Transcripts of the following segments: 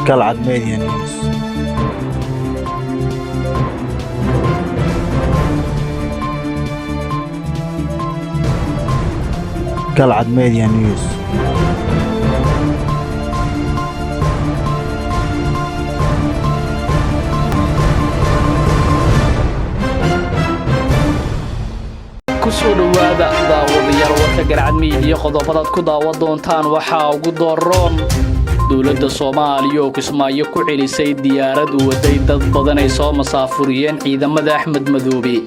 Galcad Media News. Galcad Media News. Kusoo dhowaada, daawadayaal, warka Garcad Media. Qodobadaad ku daawan doontaan waxaa ugu dooroon: dowladda Soomaaliya oo Kismaayo ku celisay diyaarad u waday dad badan ay soo masaafuriyeen ciidamada Axmed Madoobe;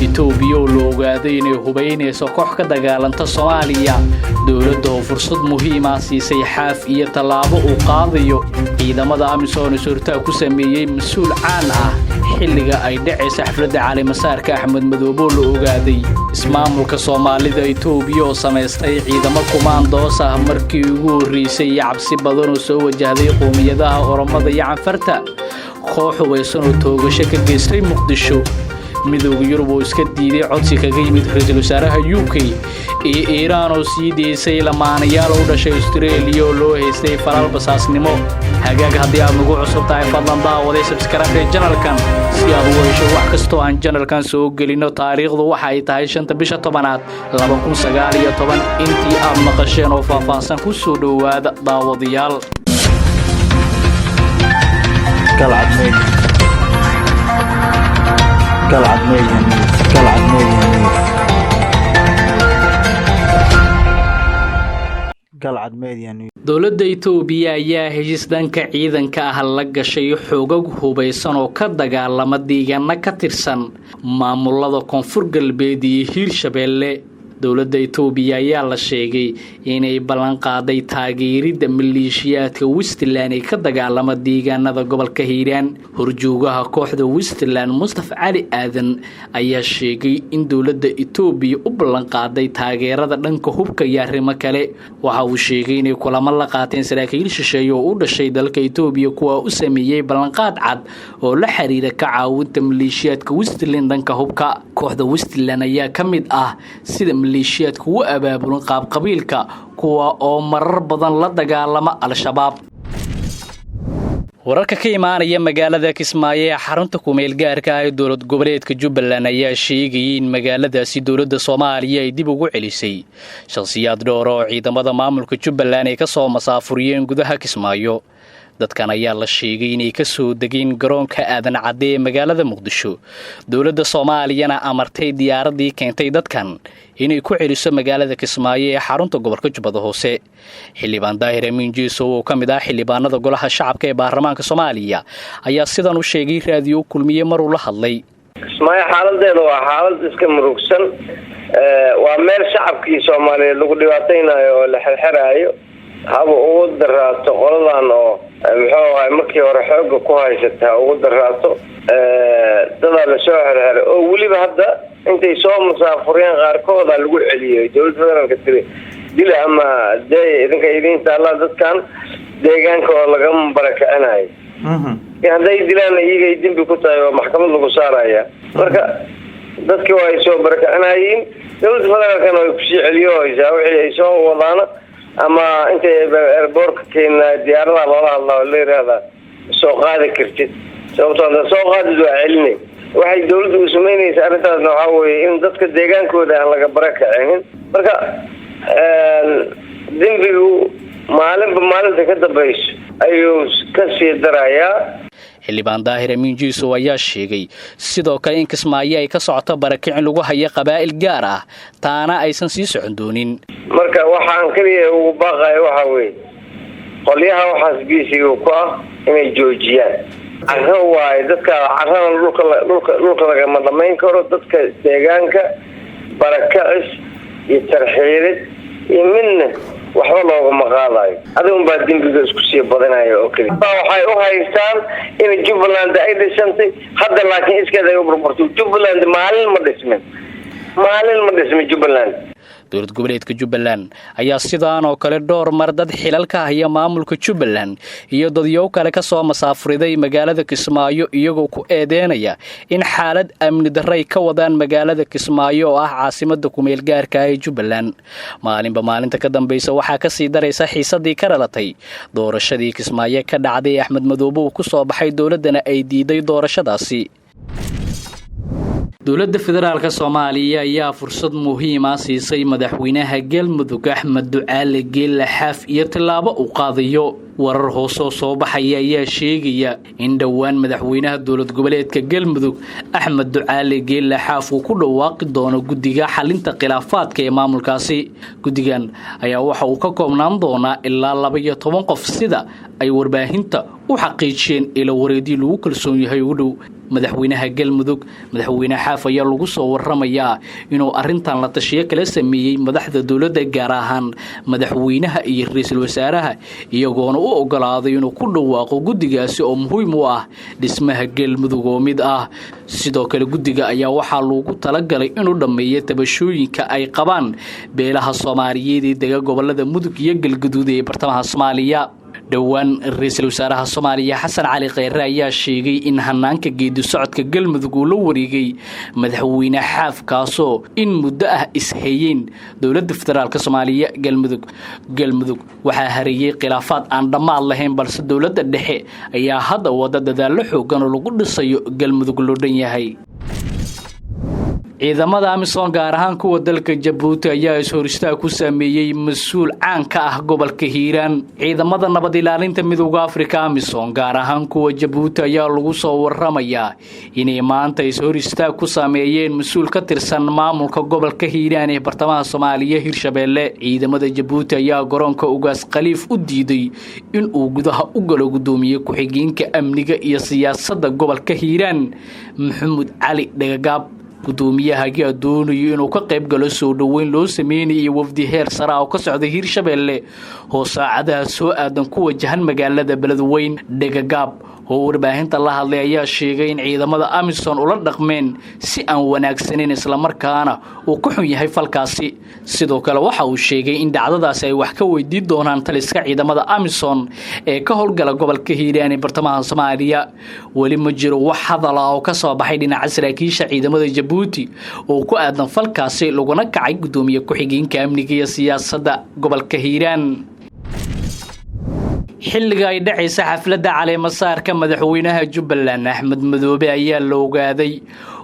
Itoobiya oo la ogaaday inay hubaynayso koox ka dagaalanta Soomaaliya; dowladda oo fursad muhiima siisay Xaaf iyo tallaabo uu qaadayo; ciidamada AMISOM is-hortaag ku sameeyey mas-uul caan ah xilliga ay dhacaysa xafladda caleemasaarka Axmed Madoobe oo la ogaaday; ismaamulka Soomaalida Itoobiya oo samaystay ciidamo kumaandoos ah markii ugu horreysay; iyo cabsi badan oo soo wajahday qowmiyadaha Oromada iyo Canfarta; koox hubaysan oo toogasho ka geystay Muqdisho; Midowga Yurub oo iska diiday codsi kaga yimid ra-iisul wasaaraha UK; iyo Iiraan oo sii deysay lamaanayaal u dhashay Austareeliya oo loo haystay falal basaasnimo. Hagaag, haddii aad nagu cusub tahay, fadlan daawaday subscribe channelkan si aad ugu hesho wax kastoo aan channelkan soo gelino. Taariikhdu waxa ay tahay 5-ta bisha 10aad 2019. Intii aad maqasheen oo faahfaahsan, ku soo dhowaada, daawadayaal. Galcad Media. Galcad Media News. Galcad Media News. Galcad Media News. Dowladda Itoobiya ayaa heshiis dhanka ciidanka ah la gashay xoogag hubaysan oo ka dagaalama deegaano ka tirsan maamulada Koonfur Galbeed iyo Hiirshabeelle. Dowladda Itoobiya ayaa la sheegay inay ballanqaaday taageeridda maleeshiyaadka Westland ee ka dagaalama deegaanada gobolka Hiiraan. Horjoogaha kooxda Westland, Mustaf Cali Aadan, ayaa sheegay in dowladda Itoobiya u ballanqaaday taageerada dhanka hubka iyo arrimo kale. Waxa uu sheegay inay kulamo la qaateen saraakiil shisheeye oo u dhashay dalka Itoobiya, kuwa u sameeyey ballanqaad cad oo la xiriira ka caawinta maleeshiyaadka Westland dhanka hubka. Kooxda Westland ayaa ka mid ah sida maleeshiyaadka u abaabulan qaabqabiilka, kuwa oo marar badan la dagaalama Al-Shabaab. Wararka ka imaanaya magaalada Kismaayo ee xarunta kumeel gaarka ah ee dowlad goboleedka Jubbaland ayaa sheegayay in magaaladaasi dowladda Soomaaliya ay dib ugu celisay shakhsiyaad dhowr oo ciidamada maamulka Jubbaland ay ka soo masaafuriyeen gudaha Kismaayo. Dadkan ayaa la sheegay inay ka soo degeen garoonka Aadan Cadde ee magaalada Muqdisho, dowladda Soomaaliyana amartay diyaaraddii keentay dadkan inay ku celiso magaalada Kismaayo ee xarunta gobolka Jubbada Hoose. Xildhibaan Daahir Amiin Jeesow oo ka mid ah xildhibaanada Golaha Shacabka ee baarlamaanka Soomaaliya ayaa sidan u sheegay Raadiyo Kulmiye maruu la hadlay. Kismaayo xaaladeeda waa xaalad iska murugsan. Waa meel shacabkii Soomaaliyeed lagu dhibaataynayo oo la xerxeraayo. Haba ugu daraato qoladan oo, muxuu ahay, markii hore xooga ku haysata, ha ugu daraato. Dadaa lasoo xerxeray oo weliba hadda intay soo musaafureen qaarkooda lagu celiyay. Dowladda federaalka tiri dil ama dee idinka idiin taallaa, dadkan deegaanka oo lagama barakicinayo. Hadday dilaan iyagay dembi ku tahay oo maxkamad lagu saaraya. Marka dadki waa ay soo barakicinayiin, dowladda federaalkana way kusii celiyo haysaa wixii ay soo wadaana, ama intay airportka keenaa diyaaradaha loola hadlaa oo la yiraahdaa soo qaadi kartid, sababtoo hadda soo qaadid waa celinay. Waxay dawladda u samaynaysa arrintaasna waxaa weeye in dadka deegaankooda aan laga barakicinin. Marka dembigu maalinba maalinta ka dambayso ayuu ka sii darayaa. Xildhibaan Daahir Amiin Jiisow ayaa sheegay sidoo kale in Kismaayo ay ka socoto barakicin lagu hayo qabaa'il gaar ah, taana aysan sii socon doonin. Marka waxaan keliya ugu baaqaya waxaa weeye qolyaha waxaas bisiga ku ah inay joojiyaan. Carro waaye dadka, carrana dhulka lagama dhamayn karo. Dadka deegaanka barakacis iyo tarxiilid iyo midna waxba loogama qaadayo, adigun baa dembiga isku sii badinayo oo keliya. Waxay u haystaan in Jubbaland ay dhisantay hadda, laakiin iskeed ay u burburtay. Jubbaland maalin ma dhismin, maalin ma dhismin Jubbaland. Dowlad goboleedka Jubbaland ayaa sidaan oo kale dhowr mar dad xilal ka haya maamulka Jubbaland iyo dadyow kale ka soo masaafuriday magaalada Kismaayo, iyagoo ku eedeynaya in xaalad amni darray ka wadaan magaalada Kismaayo oo ah caasimada kumeel gaarka ah ee Jubbaland. Maalinba maalinta ka dambaysa waxaa ka sii daraysa xiisadii ka dhalatay doorashadii Kismaayo ka dhacday ee Axmed Madoobe uu ku soo baxay, dowladdana ay diiday doorashadaasi. Dowladda federaalka Soomaaliya ayaa fursad muhiima siisay madaxweynaha Galmudug Axmed Ducaale Geelle Xaaf iyo tillaabo uu qaadayo. Warar hoosoo soo baxaya ayaa sheegaya in dhowaan madaxweynaha dowlad goboleedka Galmudug Axmed Ducaale Geelle Xaaf uu ku dhawaaqi doono guddiga xalinta khilaafaadka ee maamulkaasi. Guddigan ayaa waxa uu ka koobnaan doonaa ilaa 12 qof, sida ay warbaahinta u xaqiijiyeen ilo wareedii lagu kalsoon yahay ugu dhow madaxweynaha Galmudug. Madaxweyne Xaaf ayaa lagu soo waramayaa inuu arrintan la tashiyo kala sameeyey madaxda dowladda, gaar ahaan madaxweynaha iyo ra'iisul wasaaraha, iyagoona u ogolaaday inuu ku dhawaaqo guddigaasi oo muhiim u ah dhismaha Galmudug oo mid ah. Sidoo kale guddiga ayaa waxaa loogu talagalay inuu dhammeeyo tabashooyinka ay qabaan beelaha Soomaaliyeed ee dega gobolada Mudug iyo Galgaduud ee bartamaha Soomaaliya. Dhowaan ra'iisul wasaaraha Soomaaliya Xasan Cali Kheyre ayaa sheegay in hanaanka geedi socodka Galmudug uu la wareegay madaxweyne Xaaf, kaasoo in muddo ah ishayeen dowladda federaalka Soomaaliya. Galmudug waxaa hareeyey khilaafaad aan dhammaad lahayn, balse dowladda dhexe ayaa hadda wada dadaallo xoogan oo lagu dhisayo Galmudug loo dhan yahay. Ciidamada AMISOM, gaar ahaan kuwa dalka Jabuuti, ayaa is-hor istaag ku sameeyey mas-uul caan ka ah gobolka Hiiraan. Ciidamada nabad ilaalinta Midowda Afrika AMISOM, gaar ahaan kuwa Jabuuti, ayaa lagu soo waramayaa inay maanta is-hor istaag ku sameeyeen mas-uul ka tirsan maamulka gobolka Hiiraan ee bartamaha Soomaaliya Hirshabeelle. Ciidamada Jabuuti ayaa garoonka Ugaas Khaliif u diiday in uu gudaha u galo gudoomiye ku-xigeenka amniga iyo siyaasadda gobolka Hiiraan Maxamuud Cali Dhagagaab. Gudoomiyaha ayaa doonayo inuu ka qayb galo soo dhoweyn loo sameynayay wafdi heer sare ah oo ka socday Hiirshabeelle oo saacadaha soo aadan ku wajahan magaalada Beledweyn. Dhegagaab oo warbaahinta la hadlay ayaa sheegay in ciidamada AMISOM ula dhaqmeen si aan wanaagsaneyn, islamarkaana uu ka xun yahay falkaasi. Sidoo kale waxa uu sheegay in dhacdadaasi ay wax ka weydiin doonaan taliska ciidamada AMISOM ee ka howlgala gobolka Hiiraan ee bartamaha Soomaaliya. Weli ma jiro wax hadal ah oo ka soo baxay dhinaca saraakiisha ciidamada Jabuuti oo ku aadan falkaasi laguna kacay gudoomiye ku-xigeenka amniga iyo siyaasadda gobolka Hiiraan. Xilliga ay dhacaysa xafladda caleemasaarka madaxweynaha Jubbaland Axmed Madoobe ayaa la ogaaday.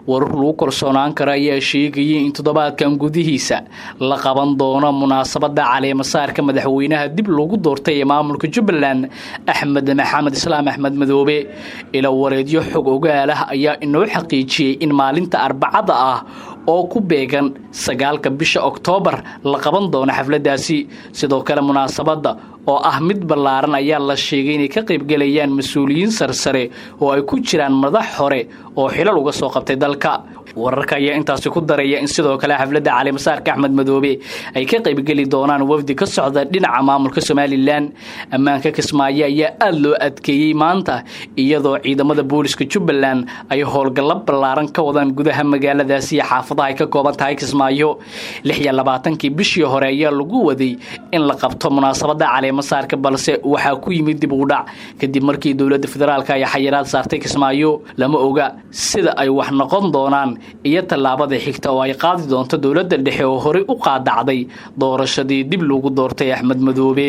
Warar lagu kalsoonaan karo ayaa sheegayay in toddobaadkan gudihiisa la qaban doono munaasabadda caleemasaarka madaxweynaha dib loogu doortay ee maamulka Jubbaland Axmed Maxamed Islaam Axmed Madoobe. Ilo wareedyo xog ogaal ah ayaa inoo xaqiijiyey in maalinta Arbacada ah oo ku beegan 9-ka bisha Oktoobar la qaban doono xafladdaasi. Sidoo kale munaasabadda oo ah mid ballaaran ayaa la sheegay inay ka qaybgalayaan mas-uuliyiin sarsare oo ay ku jiraan madax hore oo xilal uga soo qabtay dalka. Wararka ayaa intaasi ku daraya in sidoo kale xafladda caleemasaarka Axmed Madoobe ay ka qaybgeli doonaan wafdi ka socda dhinaca maamulka Somaliland. Ammaanka Kismaayo ayaa aada loo adkeeyey maanta, iyadoo ciidamada booliska Jubbaland ay howlgallo ballaaran ka wadaan gudaha magaaladaasi iyo xaafadaha ay ka kooban tahay Kismaayo. 26-kii bishii hore ayaa lagu waday in la qabto munaasabadda caleemasaarka, balse waxaa ku yimid dib u dhac kadib markii dowladda federaalka ay xayiraad saartay Kismaayo. Lama oga sida ay wax noqon doonaan iyo tallaabada xigta oo ay qaadi doonto dowladda dhexe oo horey u qaadacday doorashadii dib loogu doortay Axmed Madoobe.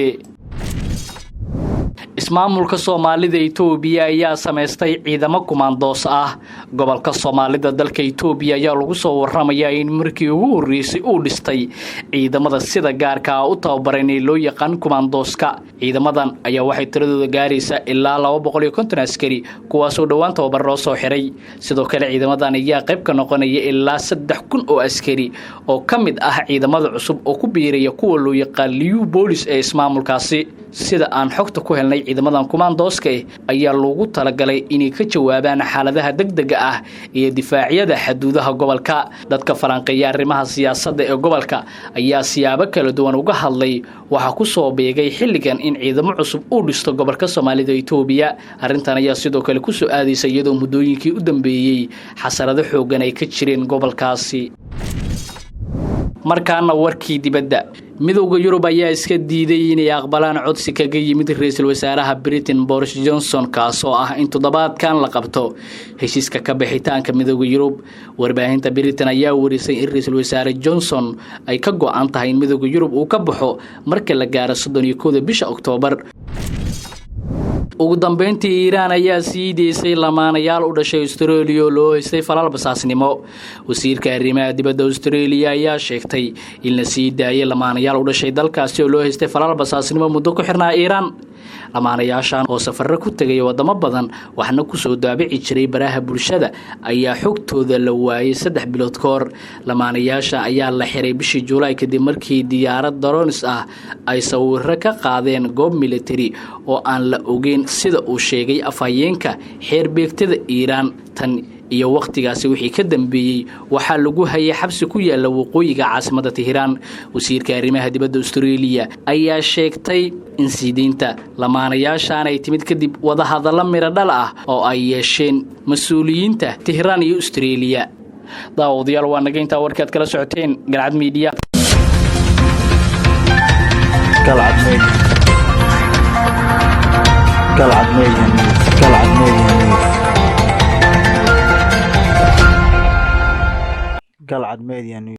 Ismaamulka Soomaalida Itoobiya ayaa samaystay ciidamo kumaandoos ah. Gobolka Soomaalida dalka Itoobiya ayaa lagu soo waramayaa in markii ugu horreysay uu dhistay ciidamada sida gaarka ah u tababaran ee loo yaqaan kumaandooska. Ciidamadan ayaa waxay tiradooda gaaraysaa ilaa 250 askari, kuwaasoo dhowaan tababar loo soo xiray. Sidoo kale ciidamadan ayaa qayb ka noqonaya ilaa 3000 oo askari oo ka mid ah ciidamada cusub oo ku biiraya kuwa loo yaqaan Liyu Boolis ee ismaamulkaasi. Sida aan xogta ku helnay, ciidamadan kumaandooska ayaa loogu talagalay inay ka jawaabaan xaaladaha degdega ah iyo difaacyada xaduudaha gobolka. Dadka falanqeeya arrimaha siyaasadda ee gobolka ayaa siyaabo kala duwan uga hadlay waxaa ku soo beegay xilligan in ciidamo cusub uu dhisto gobolka Soomaalida Itoobiya. Arrintan ayaa sidoo kale ku soo aadaysa iyadoo muddooyinkii u dambeeyey xasarado xooggan ay ka jireen gobolkaasi. Markaana warkii dibadda. Midowda Yurub ayaa iska diiday inay aqbalaan codsi kaga yimid ra-iisul wasaaraha Britain Boris Johnson, kaasoo ah in toddobaadkan la qabto heshiiska ka bixitaanka Midowda Yurub. Warbaahinta Britain ayaa warisay in ra-iisul wasaare Johnson ay ka go-an tahay in Midowda Yurub uu ka baxo marka la gaaro 31-da bisha Oktoobar. Ugu dambeyntii, Iiraan ayaa sii deysay lamaanayaal u dhashay Australia oo loo haystay falaal basaasnimo. Wasiirka arrimaha dibadda Australia ayaa sheegtay in la sii daayay lamaanayaal u dhashay dalkaasi oo loo haystay falaal basaasnimo muddo ku xirnaa Iiraan. Lamaanayaashan oo safarro ku tegay wadamo badan, waxna kusoo daabici jiray baraha bulshada, ayaa xogtooda la waayay 3 bilood ka hor. Lamaanayaasha ayaa la xiray bishii Juulaay kadib markii diyaarad drones ah ay sawiro ka qaadeen goob militari oo aan la ogeyn, sida uu sheegay afhayeenka xeer beegtada Iiraan. Tan iyo wakhtigaasi wixii ka dambeeyey waxaa lagu hayay xabsi ku yaala waqooyiga caasimada Tehraan. Wasiirka arrimaha dibadda Australia ayaa sheegtay in siideynta lamaanayaashaan ay timid kadib wadahadallo miro dhal ah oo ay yeesheen mas-uuliyiinta Tehraan iyo Australia. Daawadayaal, waa naga intaa warkaad kala socoteen Galcad Media. Galcad Media. Galcad Media News. Galcad Media News. Galcad Media News.